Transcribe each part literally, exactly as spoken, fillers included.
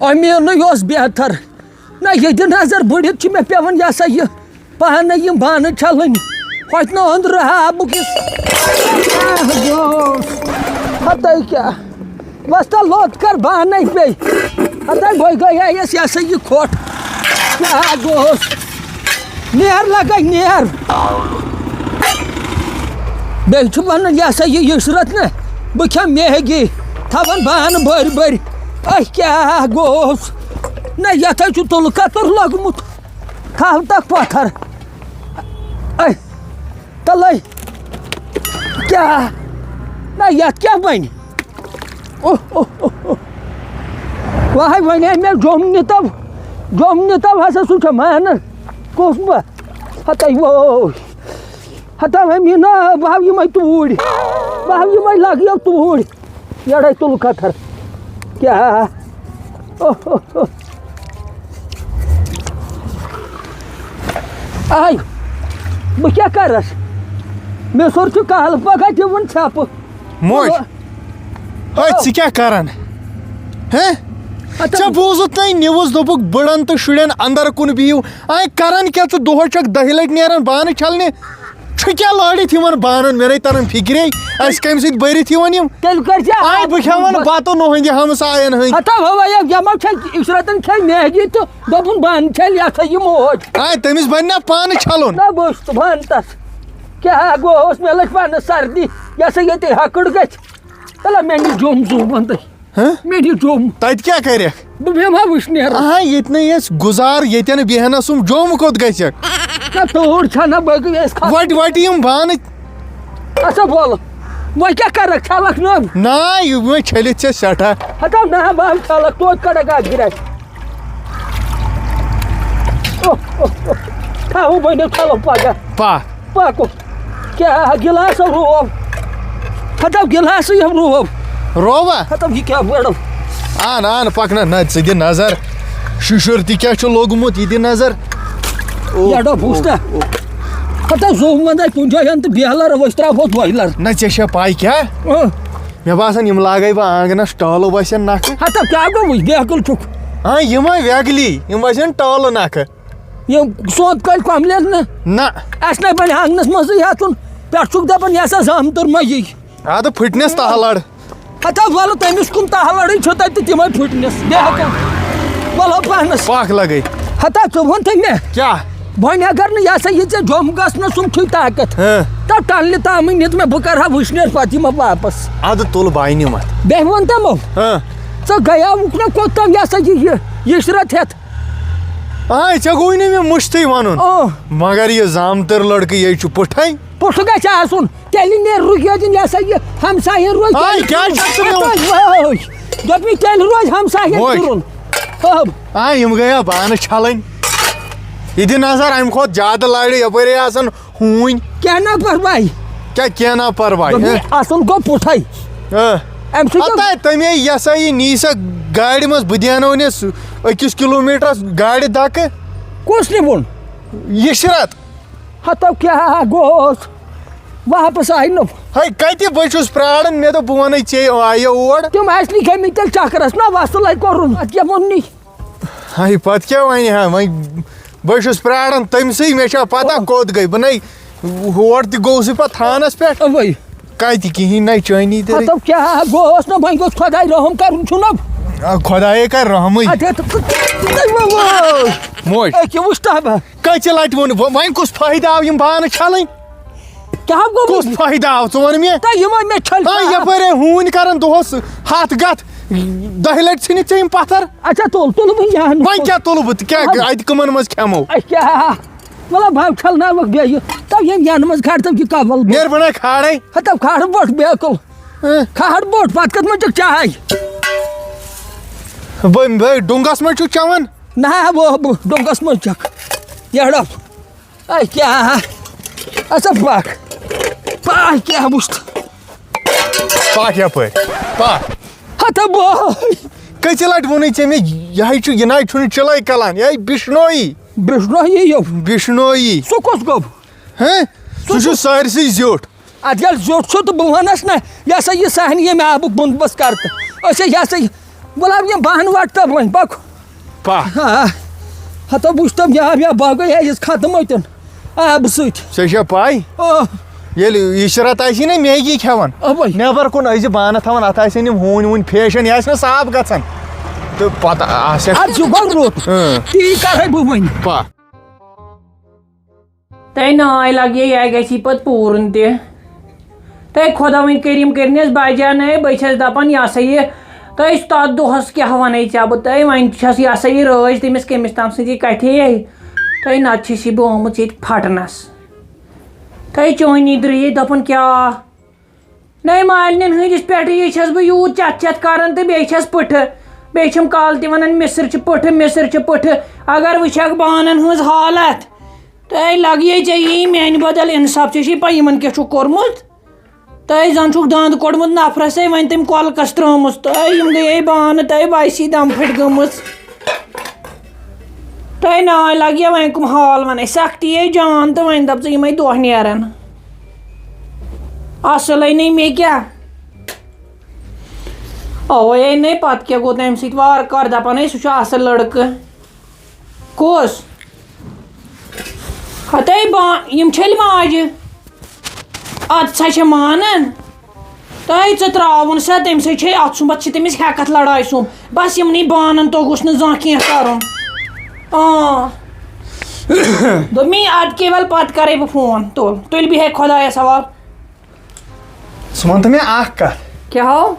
امیٖنٕے اوس بہتر۔ نہ، ییٚتہِ نظر بٔڑِتھ چھِ مےٚ پٮ۪وان، یہِ ہسا یہِ، پانَے یِم بانہٕ چھَلٕنۍ۔ ہوٚتہِ نہٕ أنٛدرٕ آبُک یُس۔ آہ، گوٚو۔ ہَتَے کیٛاہ۔ وۄستا لوٚت کر بانَے پے۔ ہَتَے بٔے گٔیے یَس یہِ ہسا یہِ کھۄٹھ۔ کیٛاہ گوٚوس؟ نیر لگے نیر۔ بیٚیہِ چھُ وَنان، یہِ ہسا یہِ عشرت نہ، بہٕ کھٮ۪مہٕ میگی، تھاوان بانہٕ بٔرۍ بٔرۍ۔ أہ، کیٛاہ گوٚوس؟ نہ، یَتھ ہے چھُ تُلہٕ کَتُر لوٚگمُت۔ تھاو تَتھ پَتھر۔ أہ، تَلَے۔ کیٛاہ؟ نہ، یَتھ کیٛاہ بَنہِ؟ اوہ، اوہ، اوہ، اوہ۔ وہے ونے مےٚ جوٚم نِتو، جوٚم نِتو ہسا سُہ چھُ مانان۔ کُس بہٕ؟ ہتے ووے۔ ہتا وۄنۍ یہِ نا، بہٕ ہاو یِمے توٗرۍ۔ بہٕ ہاو یِمے لگیو توٗرۍ۔ یڑے تُلہٕ کتھر۔ کیٛاہ؟ اوہ، اوہ، اوہ۔ آے، بہٕ کیٛاہ کرس؟ مےٚ سوٚر چھُ کالہٕ پگاہ دِوُن ژھٮ۪پہٕ۔ موج، چلو۔ ہے، ژٕ کیٛاہ کران؟ ہیں؟ اَدٕ ژےٚ بوٗزُتھ نَے نِوٕز، دوٚپُکھ بٕڑن تہٕ شُرٮ۪ن اندر کُن بِہِو۔ آے کران کیٛاہ ژٕ؟ دۄہس چھکھ دَہہِ لٹہِ نیران بانہٕ چھلنہِ۔ چھُ کیٛاہ لٲڑِتھ یِمن بانن؟ مےٚ نَے تران فِکرے، اَسہِ کَمہِ سۭتۍ بٔرِتھ یِوان یِم؟ تیٚلہِ کٔرۍ زِ آے بہٕ کھٮ۪مہٕ ہن بہٕ بتہٕ نُہنٛدِ ہمساین ہٕنٛدۍ۔ ہتا ہوا یہِ جمع چھےٚ عشرتن کھے میگی تہٕ دوٚپُن بانہٕ چھلہِ یہِ ہسا یہِ موج۔ آے تٔمِس بنہِ نا پانہٕ چھلُن؟ نہ بہٕ چھُس بانہٕ تس۔ کیٛاہ گوٚوس؟ مےٚ لٔج پانس سردی۔ یہِ ہسا ییٚتہِ ہکٕڑ گژھِ۔ تَلہ مےٚ نِش جوٚم زُو بنٛدٕے۔ ہہ؟ مےٚ نِش جوٚم۔ تَتہِ کیٛاہ کَرٮ۪کھ؟ بہٕ بیٚہمہٕ ہا وٕشنیر۔ آ، ییٚتہِ نَے ٲسۍ گُزار، ییٚتٮ۪ن بیٚہن آسُم، جوٚم کوٚت گژھٮ۪کھ؟ نہ، تۭر چھَنہ، بہٕ گٔیَس کھَس۔ وَٹہِ وَٹہِ یِم بانہٕ۔ اچھا، وَلہٕ۔ وۄنۍ کیٛاہ کَرَکھ؟ چھَلَکھ نہٕ؟ نہ، یہِ وۄنۍ چھٔلِتھ ژےٚ سٮ۪ٹھاہ۔ ہَتاو نہ، بہٕ ہَم چھَلَکھ، توتہِ کَڑَکھ اَکھ گِرَکھ۔ اوہ، اوہ، اوہ۔ تھاوو بٔنِو، چلو پگاہ۔ پکھ۔ پکو۔ کیٛاہ گِلاسو روو؟ ہتو گِلاسٕے ہم روو۔ رووا؟ ہتو یہِ کیٛاہ وڑو؟ اَن، اَن، پکنہ، نہ، ژٕ دِ نظر۔ شُشُر تہِ کیٛاہ چھُ لوٚگمُت، یہِ دِ نظر۔ اوہ، یڈو بوٗزتھا؟ اوہ، اوہ۔ ہتو زوٗ منٛزے کُنہِ جایہِ ہن تہٕ بیلر، أسۍ ترٛاوہوس بویلر۔ نہ، ژےٚ چھےٚ پاے کیٛاہ؟ اۭں۔ مےٚ باسان، یِم لاگے بہٕ آنٛگنس ٹٲلہٕ وسن نکھٕ۔ ہتا کیٛاہ گوٚوُے؟ بیکل چھُکھ۔ آ، یِم ہا ویگلی، یِم وسن ٹٲلہٕ نکھٕ۔ یِم سونٛتھ کٔلۍ کۄملٮ۪ن نہٕ۔ نہ۔ اَسہِ نَے بَنہِ آنٛگنَس منٛزٕے ہٮ۪ژُن۔ پٮ۪ٹھ چھُکھ دَپان، یہِ ہسا زامتُر مہ یی۔ اَدٕ پھٕٹنَس تَہہ لَڑ۔ ہتا وَلہٕ تٔمِس کُن تَہہ لَڑٕے چھُ تَتہِ تِمَے پھٕٹنَس۔ بیٚیہِ ہٮ۪کو۔ وَلہٕ پانَس۔ پَکھ لَگَے۔ ہتا ژٕ وَن تہٕ مےٚ۔ کیٛاہ؟ وۄنۍ اگر نہٕ یہِ ہسا یہِ ژےٚ جوٚم گژھنَس سُم چھُے طاقت۔ ہہ۔ تہٕ ٹَنلہِ تامٕے نِتھ مےٚ، بہٕ کَرٕ ہا وٕشنیر پَتہٕ یِمہٕ واپَس۔ اَدٕ تُل بہٕ نِمَتھ۔ بیٚیہِ وَن تَمو۔ ہہ۔ ژٕ گٔیاوُکھ نہ کوٚت تام یہِ ہسا یہِ، یہِ، یہِ عشرت ہٮ۪تھ؟ آے، ژےٚ گوٚوُے نہٕ مےٚ مُشتٕے وَنُن۔ آ۔ مگر یہِ زامتٕر لٔڑکہٕ یے چھُ پُٹھَے۔ پُٹھٕ گژھِ آسُن، تیٚلہِ نیرِ رُکیٲدِن یہِ ہسا یہِ ہمساین روزِ آے، تیٚلہِ کیٛاہ چھَکھ ژٕ مےٚ وَنان؟ وٲے۔ دوٚپمَے تیٚلہِ روزِ ہمساین وٲے۔ تُرُن۔ آب۔ آے، یِم گٔیا بانہٕ چھَلٕنۍ۔ یہِ دِ نظر، اَمہِ کھۄتہٕ زیادٕ لَرِ یَپٲرۍ آسان ہوٗنۍ۔ کینٛہہ نہ پرواے۔ کیٛاہ کینٛہہ نہ پرواے، دوٚپمَے ہہ؟ اَصٕل گوٚو پُٹھَے۔ ہہ۔ اَمہِ سۭتۍ ہَتاے تَمے یہِ ہسا یہِ نی سا گاڑِ منٛز، بہٕ دیٛاناونے سُہ أکِس کِلوٗ میٖٹرَس گاڑِ دَکہٕ۔ کُس نیوٗن؟ یہِ شرت۔ ہتو کیٛاہ گوٚوس؟ واپس آیہِ نہٕ۔ ہے، کتہِ؟ بہٕ چھُس پراران، مےٚ دوٚپ، بہٕ وَنَے ژےٚ، آیہِ اور۔ تِم ٲسۍ نہٕ گٔمٕتۍ تیٚلہِ چکرس، نہ وصلے کوٚرُن۔ اتھ کیٛاہ ووٚننٕے؟ ہے، پتہٕ کیٛاہ وَنہِ ہا وۄنۍ؟ بہٕ چھُس پراران تٔمسٕے، مےٚ چھا پتہ کوٚت گٔے؟ بہٕ نے ہور تہِ گوٚوسٕے پتہٕ تھانس پٮ۪ٹھ۔ اوے۔ کتہِ کِہیٖنۍ، نَے چٲنی تہِ۔ ہتو کیٛاہ گوٚوس نہ، وۄنۍ گوٚژھ خۄداے رحم کرُن، چھُنہ؟ آ، خۄدایے کر رحمٕے۔ اَدٕ تہٕ، تہٕ، تہٕ، تہٕ، وۄنۍ، وۄنۍ۔ موج۔ أکہِ وٕچھ تہٕ بہٕ۔ کٔژِ لٹہِ ووٚن؟ وۄنۍ کُس فٲیدٕ آو یِم بانہٕ چھلٕنۍ؟ کیٛاہ گوٚو؟ کُس فٲیدٕ آو؟ ژٕ وَن مےٚ۔ تہٕ یِمو مےٚ چھٔلۍ ہاے، پَتہٕ۔ یَپٲرۍ ہے ہوٗنۍ کَران دۄہَس ہَتھ گَتھ، دَہہِ لَٹہِ ژھٕنِتھ ژےٚ یِم پَتھر۔ اچھا، تُل، تُلہٕ بہٕ یہِ ہَن۔ وۄنۍ کیٛاہ تُلہٕ بہٕ؟ تہٕ کیٛاہ اَدٕ اَتہِ کٕمَن منٛز کھٮ۪مو؟ اے کیٛاہ؟ مطلب، بہٕ چھَلناوَکھ بیٚیہِ۔ تَو ییٚمۍ یَنہٕ منٛز کھارِ تَو یہِ کَول۔ نیر بہٕ نَے کھارَے۔ ہَتَو کھارٕ بوٚٹھ بِلکُل۔ ہہ؟ کھارٕ بوٚٹھ، پَتہٕ کَتھ منٛز چھَکھ چاے؟ بہٕ، بہٕ ڈوٚنٛگَس منٛز چھُکھ چٮ۪وان؟ نہ، وہ، بہٕ ڈوٚنٛگَس منٛز چھَکھ۔ یَڑا۔ اے کیٛاہ؟ اَسا پَکھ۔ پَکھ کیٛاہ وُچھتھ؟ پَکھ یَپٲرۍ۔ پَکھ۔ ہَتہ بوے۔ کٔژِ لَٹہِ ووٚنُے ژےٚ مےٚ، یہِ ہے چھُ، یہِ نَے چھُنہٕ چِلَے کَلان، یہِ ہے بِشنویی۔ بِشنویی یو۔ بِشنویی۔ سُہ کُس گوٚو؟ ہہ؟ سُہ سُہ چھُ کُس؟ سٲرسٕے زیوٗٹھ۔ اَدٕ ییٚلہِ زیوٗٹھ چھُ تہٕ بہٕ وَنَس نہ، یہِ ہسا یہِ صحنہِ ییٚمہِ آبُک بنٛدوبست کَرٕ تہٕ أسۍ ہے یہِ ہسا یہِ گۄلاب، یِم بانہٕ وَٹ تہٕ وۄنۍ پَکھ۔ پا۔ آ، ہَتو بہٕ وٕچھتَم یاب یا باقٕے ہے یُس ختم أتٮ۪ن آبہٕ سۭتۍ۔ ژےٚ چھےٚ پَے؟ آ۔ ییٚلہِ عشرت آسی نہ میگی کھٮ۪وان، اَوَے۔ نٮ۪بر کُن ٲسۍ زِ بانہٕ تھاوان، اَتھ آسہِ نہٕ یِم ہوٗنۍ ووٗنۍ پھیش، یہِ آسہِ نہٕ صاف گژھان۔ تہٕ پَتہٕ آسہِ اَدٕ چھُ گۄڈٕ روٚٹ۔ اۭں۔ تی کَرَے بہٕ وۄنۍ۔ پا۔ تۄہہِ ناے لگہِ، یہِ گژھِ پتہٕ پوٗرُن تہِ۔ تۄہہِ خۄداوٕنۍ کٔرِم کٔرنَس بجانَے، بہٕ چھَس دَپان، یہِ ہسا یہِ، تۄہہِ تَتھ دۄہَس کیٛاہ وَنَے ژےٚ بہٕ؟ تۄہہِ وۄنۍ چھَس یہِ ہسا یہِ رٲچھ تٔمِس کٔمِس تام سٕنٛدی کَتھے۔ تۄہہِ نَتہٕ چھِ یہِ بہٕ آمٕژ ییٚتہِ پھٹنَس۔ تۄہہِ چٲنی درٛے دَپان کیٛاہ؟ نَے مالِنٮ۪ن ہٕنٛدِس پٮ۪ٹھٕ یہِ چھَس بہٕ یوٗت چَتھ چَتھ کَران تہٕ بیٚیہِ چھَس پٕٹھٕ، بیٚیہِ چھَم کالہٕ تہِ وَنان، مِسٕر چھِ پٕٹھٕ، مِسٕر چھِ پٕٹھٕ۔ اگر وٕچھَکھ بانَن ہٕنٛز حالت، تہٕ اے لَگہِ ژےٚ یی میٛانہِ بدل اِنصاف، ژےٚ چھے پَے یِمَن کیٛاہ چھُکھ کوٚرمُت؟ تہٕ اے زَن چھُکھ دَنٛد کوٚڑمُت نفرَسٕے، وۄنۍ تٔمۍ کۄلکَس ترٛٲومٕژ، تہٕ اے یِم گٔیے بانہٕ، تہٕ اے ویسی دَم پھٔٹۍ گٔمٕژ۔ تۄہہِ ناے لگہِ وۄنۍ کٕم حال وَنٕنۍ، سختی یے جان تہٕ وۄنۍ دَپ ژٕ یِمَے دۄہ نیرَن۔ اَصٕلَے نَے مےٚ کیٛاہ۔ اَوَے ہے نَے پَتہٕ کیٛاہ گوٚو تَمہِ سۭتۍ وارٕ کارٕ دَپان ہے سُہ چھُ اَصٕل لٔڑکہٕ۔ کُس؟ ہَتَے با-، یِم چھٔلۍ ماجہِ۔ اَدٕ سا چھےٚ مانان۔ تۄہہِ ژٕ ترٛاوُن سا، تٔمۍ سۭتۍ چھے اَتھ سُمبَتھ چھِ تٔمِس ہٮ۪کَتھ لڑاے سُم۔ بَس یِمنٕے بانَن توٚگُس نہٕ زانٛہہ کینٛہہ کَرُن۔ آ۔ دوٚپمی، اَدٕ کیٛاہ وَلہٕ پَتہٕ کَرَے بہٕ فون۔ تُل، تُلہِ بیٚہے خۄدایَس حوال۔ ژٕ وَن تہٕ مےٚ اَکھ کَتھ۔ کیٛاہ ہو؟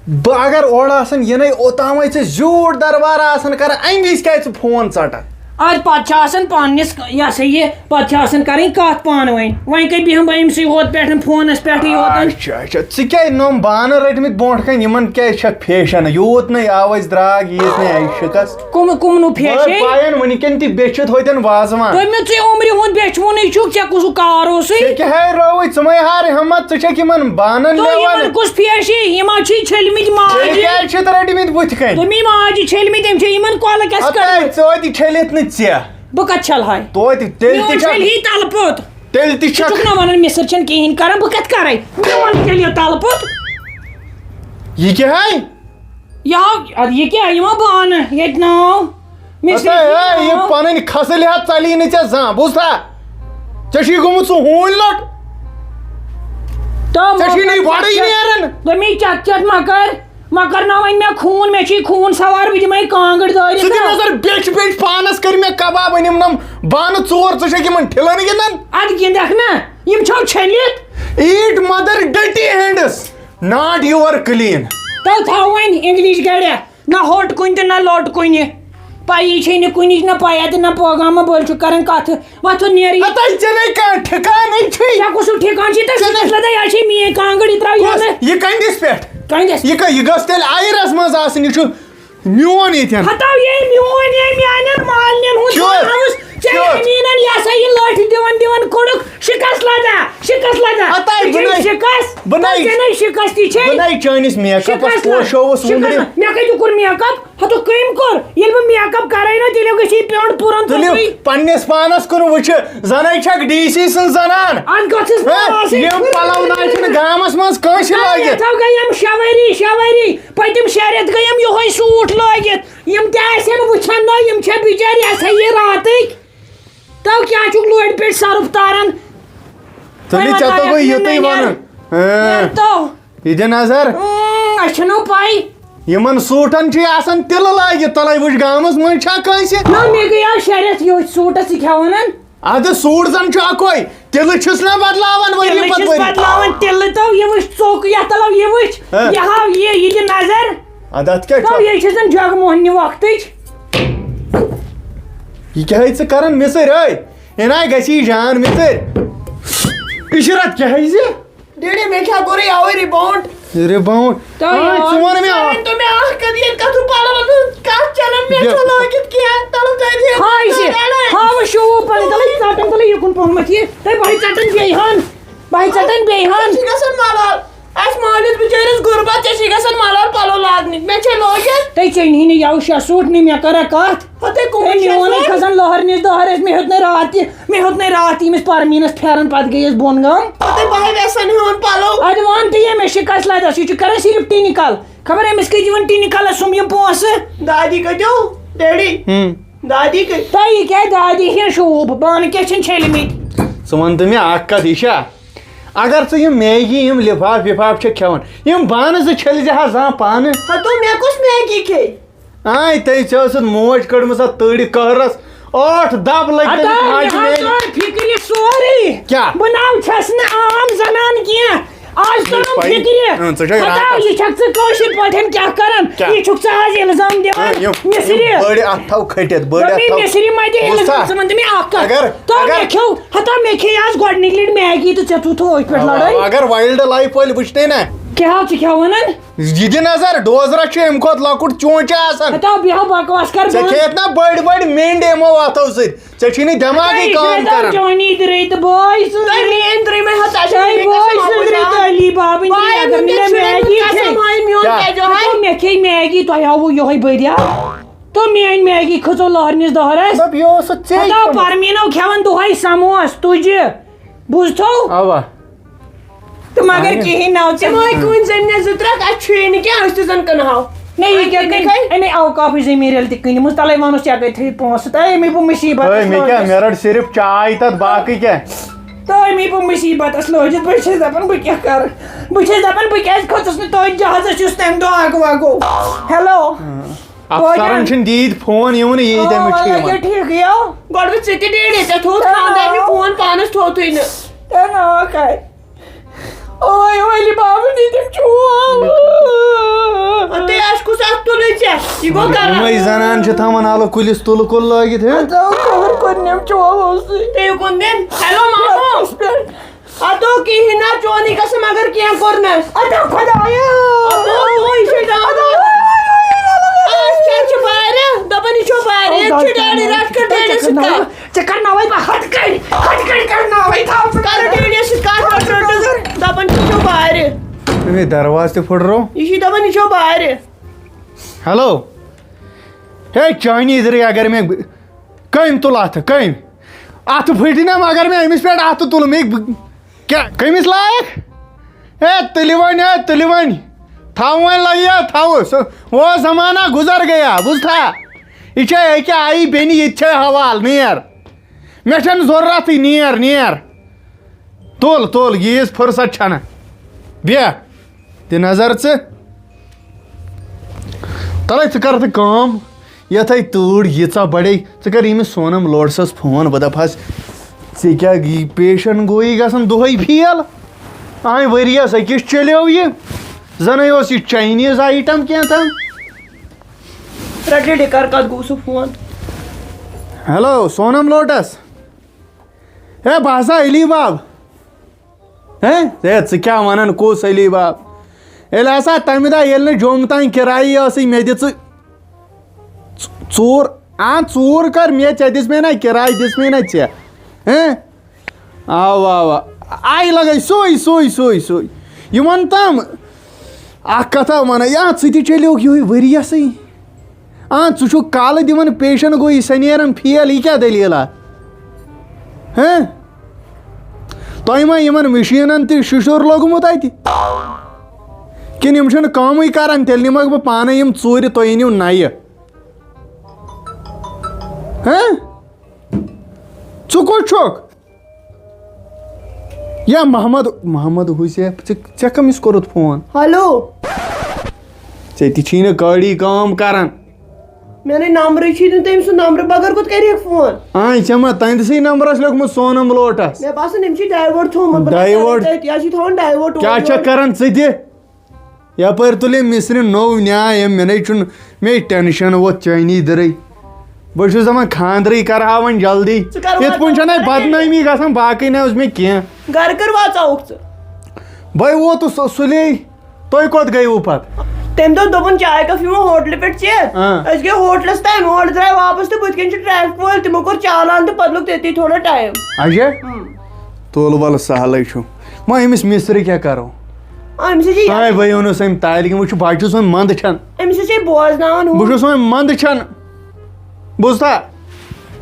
بہٕ اگر اورٕ آسان یِنَے، اوٚتام ٲسۍ ژٕ زیوٗٹھ دربار آسان کران، اَمہِ وِزِ کیٛازِ ژٕ فون ژَٹان؟ اَدٕ پَتہٕ چھِ آسان پنٛنِس، یہِ ہسا یہِ، پَتہٕ چھِ آسان کَرٕنۍ کَتھ پانہٕ ؤنۍ۔ وۄنۍ کَتہِ بیٚہمہٕ بہٕ أمۍ سٕے ہوت پٮ۪ٹھ فونَس پٮ۪ٹھٕے یوت؟ اچھا، اچھا، ژٕ کیٛازِ نوٚم بانہٕ رٔٹمٕتۍ برونٛٹھ کَنہِ؟ یِمَن کیٛازِ چھَکھ فیشَن؟ یوٗت نَے آو اَسہِ درٛاگ، ییٖژ نَے آیہِ شِکَس۔ کُم، کُم نہٕ بہٕ فیشے؟ پایَن وٕنکٮ۪ن تہِ بیٚچھِتھ ہوتٮ۪ن وازوان۔ دوٚپمَے ژٕے عُمرِ ہُنٛد بیٚچھوُنٕے چھُکھ، ژےٚ کُس ہُہ کار اوسُے؟ ژےٚ کیٛاہ ہے رٲوٕے؟ ژٕ مَے ہار ہٮ۪مَتھ، ژٕ چھَکھ یِمَن بانَن تہٕ مےٚ یِمَن وَنان۔ کُس فیشی؟ یِم حظ چھِ چھٔلمٕتۍ ماجہِ۔ ژےٚ کیٛازِ چھِتھ رٔٹمٕتۍ بٕتھِ کَنہِ؟ دوٚپمَے ماجہِ چھٔلمٕتۍ، تٔمۍ چھِ یِمَن کۄلہٕ کیٛاہ ہَتَے کٔرمٕژ؟ ژٕ ٲدی چھٔلِتھ نہٕ ژےٚ۔ بہٕ کَتہِ چھَلہٕ ہاے؟ توتہِ تیٚلہِ تہِ میون چھَکھ، چھٔلۍ ہی تَلہٕ پوٚت۔ تیٚلہِ تہِ ژٕ چھَکھ۔ چھُکھ نہ وَنان مِسٕر چھَنہٕ کِہیٖنۍ کَران، بہٕ کَتہِ کَرَے؟ میون تیٚلہِ یہِ تَلہٕ پوٚت۔ یہِ کیٛاہ ہے؟ یہِ ہا، اَدٕ یہِ کیٛاہ؟ یہِ ما بانہٕ ییٚتہِ ناو؟ مِسٕر ہَتَے، چھُ ہے، یہِ ناو۔ پَنٕنۍ کھسٕلۍ ہَتھ ژَلی نہٕ ژےٚ زانٛہہ، بوٗزتھا؟ ژےٚ چھُے گوٚمُت سُہ ہوٗنۍ لوٚٹ۔ تہٕ ژےٚ چھُے نہٕ یہِ مۄکر گۄڈٕے چَتھ چَتھ۔ نیران۔ دوٚپمَے چَتھ چَتھ مۄکر، مۄکر نہ وۄنۍ مےٚ خوٗن، مےٚ چھُے خوٗن سوار، بہٕ دِمَے کانٛگٕر دٲرِتھ ژٕ دِ نا۔ نظر بیٚچھِ بیٚچھِ پانَس کٔرۍ مےٚ کباب، أنِم نَم بانہٕ ژور، ژٕ چھَکھ یِمَن ٹھِلَن گِنٛدان۔ اَدٕ گِنٛدَکھ نا، یِم چھَو چھٔلِتھ۔ Eat mother dirty hands, not your clean. تو تھاو وۄنۍ English گَرِ۔ نہ ہوٚٹ کُنہِ تہٕ نہ لوٚٹ کُنہِ۔ پَیی چھے نہٕ کُنِچ نہ پَیہ تہٕ نہ پٲغامہ، بٔلۍ چھُ کران کَتھٕ۔ وۄتھُن نیرٕ یہِ۔ ہَتَے ژےٚ نَے کانٛہہ ٹھِکانٕے چھُے۔ ژےٚ کُس ہیوٗ ٹھِکان چھُے؟ تہٕ ژےٚ نَے شِکَس لَدَے، یہِ چھے میٛٲنۍ کانٛگٕر، یہِ ترٛاو کُس؟ یَلہٕ۔ یہِ کَنٛدِس پٮ۪ٹھ؟ کَنٛدِس۔ یہِ کَ-، یہِ گٔژھ تیٚلہِ آیرَس منٛز آسٕنۍ، یہِ چھُ میون ییٚتٮ۪ن۔ ہَتاو یے میون، یے میٛانٮ۪ن مالنٮ۪ن ہُنٛد کیُتھ؟ House۔ ژےٚ کیُتھ؟ أمیٖنَن یہِ ہسا یہِ لٔٹھۍ دِوان دِوان کوٚڑُکھ۔ شِکَس لَدا، شِکَس لَدا۔ ہَتاے ژےٚ چھے بہٕ نَے، شِکَس، بہٕ نَے، ژےٚ نَے شِکَس تہِ چھے۔ بہٕ نَے چٲنِس makeup-س شِکَس لَدا۔ پوشووُس شِکَس وُنٛگرِ۔ لَدا۔ مےٚ کَتہِ کوٚر makeup؟ ہَتو کٔمۍ کوٚر؟ ییٚلہِ بہٕ makeup کَرَے نہ، تیٚلہِ گژھِ یہِ پیوٚنٛڈ پُرَن تُلِو توٚتُے۔ پنٛنِس پانَس کُن وٕچھِ، زَنَے چھَکھ ڈی سی سٕنٛز زَنان۔ اَتھ گٔژھٕس ہہ؟ نہٕ آسٕنۍ یِم پَلَو نہ چھِنہٕ گامَس منٛز کٲنٛسہِ لٲگِتھ۔ یَتھ ہَو گٔے یِم شےٚ ؤری، شےٚ ؤری۔ پٔتِم شےٚ رٮ۪تھ گٔے یِم یِہوٚے suit لٲگِتھ۔ یِم تہِ آسن وٕچھان نہ، یِم چھےٚ بِچارِ یہِ ہسا یہِ راتٕکۍ۔ تو کیٛاہ چھُکھ لورِ پٮ۪ٹھ سرُپھ تاران؟ تُلِو، وۄنۍ ژےٚ وَنان توٚگُے یَتھ یِتُے نٮ۪نٛدِ وَنُن۔ ہہ۔ نٮ۪نٛدِ تو۔ یہِ دِ نظر۔ اۭں، اَسہِ چھَنہٕ پَے۔ یِمَن suit-ن چھُے آسان تِلہٕ لٲگِتھ، تَلَے وٕچھ گامَس منٛز چھا کٲنٛسہِ؟ نہ، مےٚ گٔیو شےٚ رٮ۪تھ یِہوٚے suit-س، یہِ کھٮ۪وان۔ اَدٕ suit زَن چھُ اَکُے، تِلہٕ چھِس نہ بدلاوان ؤری تِلہٕ پَتہٕ چھِس ؤری۔ بدلاوان، تِلہٕ تو یہِ وٕچھ، ژوٚک یَتھ تَلَو یہِ وٕچھ، ہہ۔ یہِ ہاو یہِ، یہِ دِ نظر۔ اَدٕ اَتھ کیٛاہ تو چھُ؟ یہِ چھِ زَن جگ موہنہِ وقتٕچ۔ یہِ کیٛاہ ہے ژٕ کران مِژٕرۍ، ٲے؟ یہِ نہ گژھی جان مِژٕرۍ۔ عشرت کیٛاہ ہے زِ؟ ڈیڈی، مےٚ چھا کوٚرُے اَوَے rebound؟ Rebound؟ تو آ، یہِ ژٕ وَن مےٚ اَکھ۔ ژٕ مےٚ اَکھ کَتھ، ییٚلہِ کَتھ ہُہ پَلو وَلو کَتھ چھَنہٕ مےٚ یہِ چھُ لٲگِتھ کینٛہہ، تَلہٕ دٲرِتھ۔ ہاے زِ، ہاو شوٗب پَلو، تَلہٕ ژَٹَن، تَلہٕ یِکُن پَہمَتھ یہِ، تَلہٕ بَہہِ ژَٹَن بیٚیہِ ہَن، بَہہِ ژَٹَن بیٚیہِ ہَن۔ ژےٚ چھِ گژھان مَلال، اَسہِ مٲلِس بِچٲرِس غُربت، ژےٚ چھِ گژھان مَلال پَلو لاگنٕکۍ، مےٚ چھے لٲگِتھ۔ تَے ژےٚ نی نہٕ یَوٕ شےٚ suit نہٕ مےٚ کَرا کَتھ۔ ہَتَے کُمَن تَے شےٚ میون ہے suit؟ کھَسان لٔہَر نِش دٔہَر ٲسۍ، مےٚ ہیوٚت نَے راتھ تہِ، مےٚ ہیوٚت نَے راتھ تہِ ییٚمِس پَرمیٖنَس پھٮ۪رَن، پَتہٕ گٔیَس بۄن گام۔ ہَتَے بَہہِ وٮ۪سَن ہُنٛد پَلو۔ اَدٕ وَن تہِ یہِ، مےٚ شِکَس لَدَس، یہِ چھُ کَران صرف ٹِنہِ کَل۔ خبر أمِس کٔتۍ یِوان ٹِنہِ کلس سُم یِم پونٛسہٕ۔ دادی کتیو؟ ڈیڈی۔ ہم۔ دادی کتہِ؟ تۄہہِ یہِ کیٛاہ دادی ہِنٛز شوٗب؟ بانہٕ کیٛاہ چھِنہٕ چھٔلمٕتۍ؟ ژٕ وَن تہٕ مےٚ اَکھ کَتھ، یہِ چھا؟ اگر ژٕ یِم میگی، یِم لِفاف وِفاف چھَکھ کھٮ۪وان، یِم بانہٕ زٕ چھٔلۍ زِ ہا زانٛہہ پانہٕ۔ ہتو، مےٚ کُس میگی کھے؟ آے تٔمۍ، ژےٚ ٲسٕتھ موج کٔڑمٕژ اَتھ تۭرِ قہرس۔ ٲٹھ دب لٔگۍ ہتا، تٔمِس ماجہِ مےٚ میٛانہِ۔ حظ توٚر فِکرِ سورُے۔ کیٛاہ؟ بہٕ نہ حظ چھَس نہٕ عام زنان کینٛہہ۔ آز توٚرُم پَیی۔ فِکرِ۔ اۭں، ژٕ چھَکھ ہتا، راتَس۔ یہِ چھَکھ ژٕ کٲشِر پٲٹھۍ کیٛاہ کران؟ کیٛاہ؟ یہِ چھُکھ ژٕ آز الزام دِوان اۭں، یِم، مےٚ یِم سۭتۍ۔ بٔڑۍ اَتھٕ تھاو کھٔٹِتھ، بٔڑۍ دوٚپمَے اَتھٕ تھاو۔ مےٚ سۭتۍ مَتہِ الزام، بوٗزتھا؟ ژٕ وَن تہٕ مےٚ اَکھ کَتھ۔ اگر، تو اگر مےٚ کھیوٚو، ہتا مےٚ کھے آز گۄڈٕنِکۍ لَٹہِ میگی تہٕ ژےٚ تھوٚو تھوٚو أتھۍ پٮ۪ٹھ اوا، لڑٲے۔ اگر وایلڈ لایف وٲلۍ وٕچھنے نا۔ کیٛاہ حظ چھِ کھٮ۪وان؟ یہِ دِ نظر، ڈوزرا چھُ اَمہِ کھۄتہٕ لۄکُٹ چونچہٕ آسان۔ ہتا بیٚہو بکواس کر ژےٚ بنٛد۔ کھیٚیَتھ نا بٔڑۍ بٔڑۍ مِنٛڈ یِمو اَتھو سۭتۍ؟ ژےٚ چھُے نہٕ دٮ۪ماغٕے تہٕ یہِ کٲم چھُ کران۔ جانی درٕے تہٕ بٲے سٕنٛز تۄہہِ درٕے۔ میٛٲنۍ درٕے مےٚ ہتا چھُ تۄہہِ میٛٲنۍ بٲے قسم سٕنٛز درٕے، ماجہِ۔ تہٕ علی بابٕنۍ درٕے، واے اگر نہٕ مےٚ میٛٲنۍ میگی شُرٮ۪ن کھے۔ قسم، واے میون کیٛاہ؟ کیٛازِ ہتا ہاے؟ مےٚ کھے میگی، تۄہہِ آوُ یِہوٚے بٔرِتھ۔ تہٕ میٛٲنۍ میگی کھٔژٕو لہرنِس دہرس۔ دَپ یہِ اوس سُہ ژے ہتا کھیوٚمُت۔ پرمیٖنو کھٮ۪وان دۄہے سموس، تُجہِ۔ بوٗزتھو؟ اوا۔ تہٕ مگر اہنہِ۔ کِہیٖنۍ نہٕ، ژےٚ تِم ٲے کٕنۍ زٔمیٖنَس زٕ ترٛکھ، اَسہِ چھُے نہٕ کینٛہہ، أسۍ تہِ زَن کٕنہو۔ نہ، یہِ کیٛاہ اَتہِ کٕنہِ؟ کھے؟ اَمے اوقافٕچ زٔمیٖن ییٚلہِ تہِ کٕنہِ، مُس تَلَے وَنُس ژےٚ گٔے تھٲیِو پونٛسہٕ، تہٕ اَمے بہٕ مُصیٖبت تہٕ مےٚ کیٛاہ، مےٚ رَٹ صرف چاے تَتھ، باقٕے کیٛاہ؟ تہٕ اَمے بہٕ مُصیٖبتَس لٲجِتھ، بہٕ چھَس دَپان، بہٕ کیٛاہ کَرٕ؟ بہٕ چھَس دَپان، بہٕ کیٛازِ کھٔژٕس نہٕ تٔتھۍ جہازَس، یُس تَمہِ دۄہ اَگہٕ وَگہٕ گوٚو۔ ہیلو۔ افسرن چھِنہٕ دیٖد فون یِوان، یی تٔمِس چھُ یِوان۔ ٹھیٖک یو۔ گۄڈٕ وٕچھ ژٕ تہِ ڈیڈی، ژےٚ تھوٚوُتھ خانٛدارنہِ فون پانَس تھوٚوتھٕے نہٕ۔ تہٕ نا کَرِ۔ اوے، اوے، علی بابا، دِتِم چوب۔ اَدٕ تُہۍ آسہِ کُس اَتھ تُلٕے ژےٚ؟ یہِ گوٚو کران۔ یِمَے زنان چھِ تھاوان الہٕ کُلِس تُلہٕ کُل لٲگِتھ، ہہ؟ اَدٕ کَوَر کوٚرنَم چوب اوسُے۔ تُہۍ کُن دِن۔ ہیلو، مامو۔ پٮ۪ٹھ۔ اتو کِہیٖنۍ نہ، چونٕے گژھِ مگر کینٛہہ کوٚرنس۔ اتو خۄدایا۔ اتو، اتو، یہِ چھُ ڈاوُن۔ آز کیٛاہ چھُ بارِ؟ دَپان یہِ چھُ بارِ۔ ییٚتہِ چھُ ڈیڈی، رَٹھ کر ڈیڈی سۭتۍ کَتھ۔ ژےٚ کرناوَے بہٕ ہَتھ کَنۍ، ہَتھ کَنۍ کرناوَے، تھاو ژٕ۔ کر ڈیڈی سۭتۍ کَتھ، رَٹھ رَٹھ۔ دَپان چھُ، یہِ چھُ بارِ۔ ہے، دروازٕ تہِ پھٕٹرو۔ یہِ چھُ دَپان یہِ چھُ بارِ۔ ہیلو۔ ہے، چانی ادھر اگر میں کٔمۍ تُل اَتھٕ؟ کٔمۍ؟ اَتھٕ پھٕٹہِ نا، مگر مےٚ أمِس پٮ۪ٹھ اَتھٕ تُلہٕ مےٚ بہٕ-، کیٛاہ؟ کٔمِس لایق؟ ہے، تُلِو وۄنۍ، ہے، تُلِو وۄنۍ۔ تھاو وۄنۍ لَگہِ، تھاو۔ سُہ، وہ زمانہ گُزر گیا، بوٗزتھا؟ یہِ چھےٚ أکیٛاہ آیی بیٚنہِ، یہِ تہِ چھےٚ حوال، نیر۔ مےٚ چھَنہٕ ضروٗرتٕے، نیر، نیر۔ تُل، تُل، ییٖژ فرصت چھَنہٕ۔ بیٚہہ۔ دِ نظر ژٕ۔ تَلَے ژٕ کَر تہٕ کٲم، یَتھ ہے تۭر ییٖژاہ بَڑے، ژٕ کَر ییٚمِس سونَم لوڈسَس فون، بہٕ دَپہَس، ژےٚ کیٛاہ یہِ پیشن گویی گژھان دۄہَے فیل؟ آے ؤریَس أکِس چلیو یہِ، زَنَے اوس یہِ Chinese item کینٛہہ تام۔ رَٹہِ ڈِکَر کَتھ گوٚو سُہ فون؟ ہیلو، سونَم لوٹس۔ ہے، بہٕ ہسا علی باب۔ ہے، ہے، ژٕ کیٛاہ وَنان، کُس علی باب؟ ییٚلہِ ہسا تَمہِ دۄہ، ییٚلہِ نہٕ جوٚم تام کِرایی ٲسٕے، مےٚ دِ ژٕ ژ-، ژوٗر، آ، ژوٗر کر مےٚ، ژےٚ دِژ مےٚ نہ کِراے، دِژ مےٚ نہ ژےٚ۔ ہیں؟ اوا، اوا۔ آیہِ لگے سُے، سُے، سُے، سُے۔ یہِ وَن تام، اکھ کتھا وَنَے، یا ژٕ تہِ چلیوکھ یِہوٚے ؤریَسٕے۔ آ، ژٕ چھُکھ کالہٕ دِوان پیشن گویی، سۄ نیران فیل، یہِ کیٛاہ دٔلیٖلہ؟ ہہ؟ تۄہہِ ما یِمن مِشیٖنن تہِ شِشُر لوٚگمُت اَتہِ؟ کِنہٕ یِم چھِنہٕ کٲمٕے کران؟ تیٚلہِ نِمَکھ بہٕ پانَے یِم ژوٗرِ، تُہۍ أنِو نَیہِ۔ ہہ؟ ژٕ کوٚت چھُکھ؟ یا محمد، محمد حسین، ژےٚ، ژےٚ کٔمِس کوٚرُتھ فون؟ ہیلو۔ ژےٚ تہِ چھی نہٕ کٲڑی کٲم کران۔ مےٚ نے نمبرٕے چھی نہٕ تٔمۍ سُنٛد، نمبرٕ بغٲر کوٚت کرِ ہیٚکہِ فون؟ آے، ژےٚ ما تٔہنٛدسٕے نمبرس لیوٚکھمُت سونم لوٹس؟ مےٚ باسان، أمۍ چھی ڈایوٲٹ تھوٚومُت، بہٕ دَپہٕ، ڈایوٲٹ؟ تٔتھۍ، یا چھی تھاوان ڈایوٲٹ اورٕ کیٛاہ چھےٚ یورٕ۔ کران ژٕ تہِ؟ یپٲرۍ تُلہِ مِصرِ نوٚو نیاے، أمۍ مےٚ نے چھُنہٕ، مے ٹینشن ووت چٲنی دٕرٕے۔ بہٕ چھُس دَپان خانٛدرٕے کرٕ ہا وۄنۍ جلدی۔ ژٕ کر یِتھ پٲٹھۍ چھَنہٕ واتناوکھ اَسہِ بدنٲمی گژھان، باقٕے نہ اوس مےٚ کینٛہہ۔ گرٕ کر واتناوکھ ژٕ؟ بہٕ ووتُس سُ-، سُلے۔ تُہۍ کوٚت گٔیوٕ پتہٕ؟ تٔمۍ دوٚپ، دوٚپُن، چاے کپ یِمو ہوٹلہٕ پٮ۪ٹھ چےٚ۔ آ۔ أسۍ گٔے ہوٹلس تام، اورٕ درٛاے واپس تہٕ بٕتھِ کَنۍ چھِ ٹریفک وٲلۍ، تِمو کوٚر چالان تہٕ پتہٕ لوٚگ تٔتی تھوڑا ٹایم۔ اچھا۔ ہم۔ تُل وَلہٕ سہلٕے چھُ۔ وۄنۍ أمِس مِصرِ کیٛاہ کَرو؟ آ، أمِس حظ چھِ یہِ آے بہٕ ووٚنُس أمۍ تالہِ کِنۍ، وۄنۍ چھُ بَچہٕ سُنٛد منٛدٕ چھَن۔ أمِس حظ چھِ یہِ بوزناوان ہُہ۔ بہٕ چھُس وۄنۍ منٛدٕ چھَن۔ بوٗزتھا؟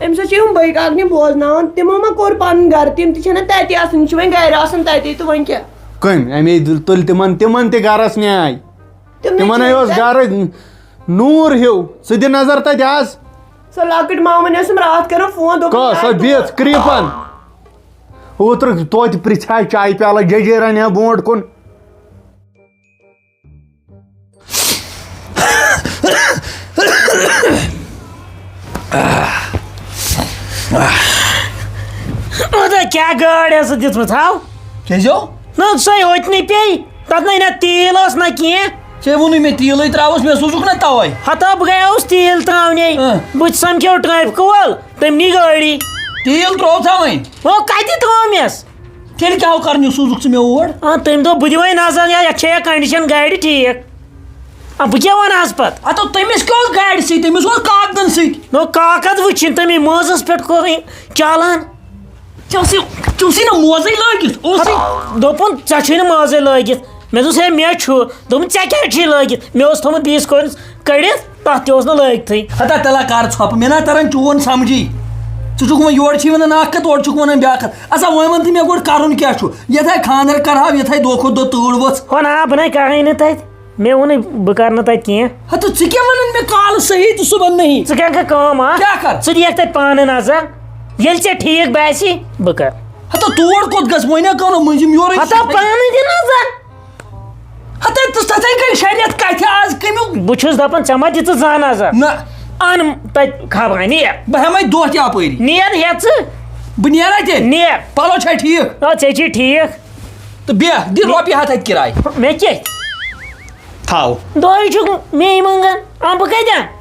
أمِس حظ چھِ یِم بٲے کاکنہِ بوزناوان، تِمو ما کوٚر پَنُن گَرٕ؟ تِم تہِ چھَنہ تَتہِ آسان، یِم چھِ وۄنۍ گَرِ آسان تَتے، تہٕ وۄنۍ کیٛاہ؟ کٔمۍ؟ اَمے دُل-، تُلۍ تِمَن، تِمَن تہِ گَرَس نیٛاے۔ تِمن ہے اوس گرٕ نوٗر ہیوٗ۔ ژٕ دِ نظر تتہِ آز۔ سۄ لۄکٕٹ مامٕنۍ ٲسٕم راتھ کران فون، دوٚپُن، کۄس؟ سۄ یارٕ، بِژ کرٛیٖپن۔ اوترٕ توتہِ پرژھِ ہا چایہِ پیالس ججیرن ہا برونٛٹھ کُن۔ مطلب کیٛاہ گٲڑۍ ٲسٕتھ دِژمٕژ ہاو؟ کیٛازِ ہو؟ نہ سۄے ہوٚتنٕے پیٚیہِ، تَتھ نَے نہ تیٖل اوس نہ کینٛہہ۔ ژےٚ ووٚنُے مےٚ تیٖلٕے ترٛاوُس، مےٚ سوٗزُکھ نہ تَوَے۔ ہتا بہٕ گٔیوس تیٖل ترٛاونہِ، اۭں۔ بہٕ تہِ سَمکھیو ٹرٛیفکہٕ وول، تٔمۍ نی گٲڑی۔ تیٖل ترٛوو ژےٚ وۄنۍ؟ ہو کَتہِ ترٛوو مےٚ؟ تیٚلہِ کیٛاہ ہو کَرنہِ سوٗزُکھ ژٕ مےٚ اور؟ آ، تٔمۍ دوٚپ، "بہٕ دِمَے نظر، یا یَتھ چھےٚ یا condition گاڑِ ٹھیٖک۔" آ، بہٕ کیٛاہ وَنہٕ آز پَتہٕ؟ ہَتو، تٔمِس کیٛاہ اوس گاڑِ سۭتۍ؟ تٔمِس اوس کاکدَن سۭتۍ۔ نو، کاکَد وٕچھِنۍ تٔمی مٲنٛزَس پٮ۪ٹھ کوٚرُے چالان۔ ژےٚ اوسُے، ژےٚ اوسُے نہ موزَے لٲگِتھ، اوسُے۔ ہَتو، دوٚپُن، "ژےٚ چھُے نہٕ مٲنٛزَے لٲگِتھ۔" مےٚ دوٚپُس، "ہے، مےٚ چھُ۔" دوٚپُن، "ژےٚ کیٛازِ چھُے لٲگِتھ؟" مےٚ اوس تھوٚمُت بیٚیِس کورِ کٔڑِتھ۔ تَتھ تہِ اوس نہٕ لٲگتھٕے۔ ہتا تیٚلہِ کر ژھۄپہٕ، مےٚ نا تران چون سمجھی۔ ژٕ چھُکھ وۄنۍ یورٕ چھِ وَنان اَکھ کَتھ، اورٕ چھُکھ وَنان بیٛاکھ کَتھ۔ اَسا وۄنۍ وَن تہٕ مےٚ گۄڈٕ کَرُن کیٛاہ چھُ؟ یَتھ ہاے خانٛدر کَرہاو، یَتھ ہاے دۄہ کھۄتہٕ دۄہ تۭر ؤژھ۔ ہو نا، بہٕ نَے کَرٕے نہٕ تَتہِ۔ مےٚ ووٚنُے بہٕ کَرٕ نہٕ تَتہِ کینٛہہ۔ ہتہٕ ژٕ کیٛاہ وَنان مےٚ کالہٕ صحیح تہٕ صُبحن نہیں؟ ژٕ کیٛاہ کَر کٲم، ہا؟ کیٛاہ کَر؟ ژٕ دِیَکھ تَتہِ پانہٕ نظر۔ ییٚلہِ ژےٚ ٹھیٖک باسی، بہٕ کَرٕ۔ ہتا تور کوٚت گژھٕ؟ وۄنۍ ہا کَرو مٔنٛزِم یورَے۔ ہتا پانہٕ دِ نظر۔ ہتے تہٕ تتھے کٔنۍ شریعت کتھِ آز کمیُک۔ بہٕ چھُس دپان، ژےٚ ما دِژٕ زانٛہہ نظر؟ نہ۔ ان تتہِ خبر، نیر۔ بہٕ ہٮ۪مے دۄہ تہِ اپٲری۔ نیر، ہٮ۪ژٕ؟ بہٕ نیرا تیٚلہِ؟ نیر۔ پلو چھا ٹھیٖک؟ آ، ژےٚ چھے ٹھیٖک۔ تہٕ بیٚہہ، دِ رۄپیہِ ہتھ اتہِ کِراے۔ مےٚ کیٛاہ؟ تھاو۔ دۄہے چھُکھ مے منٛگان، آ، بہٕ کتہِ انہٕ؟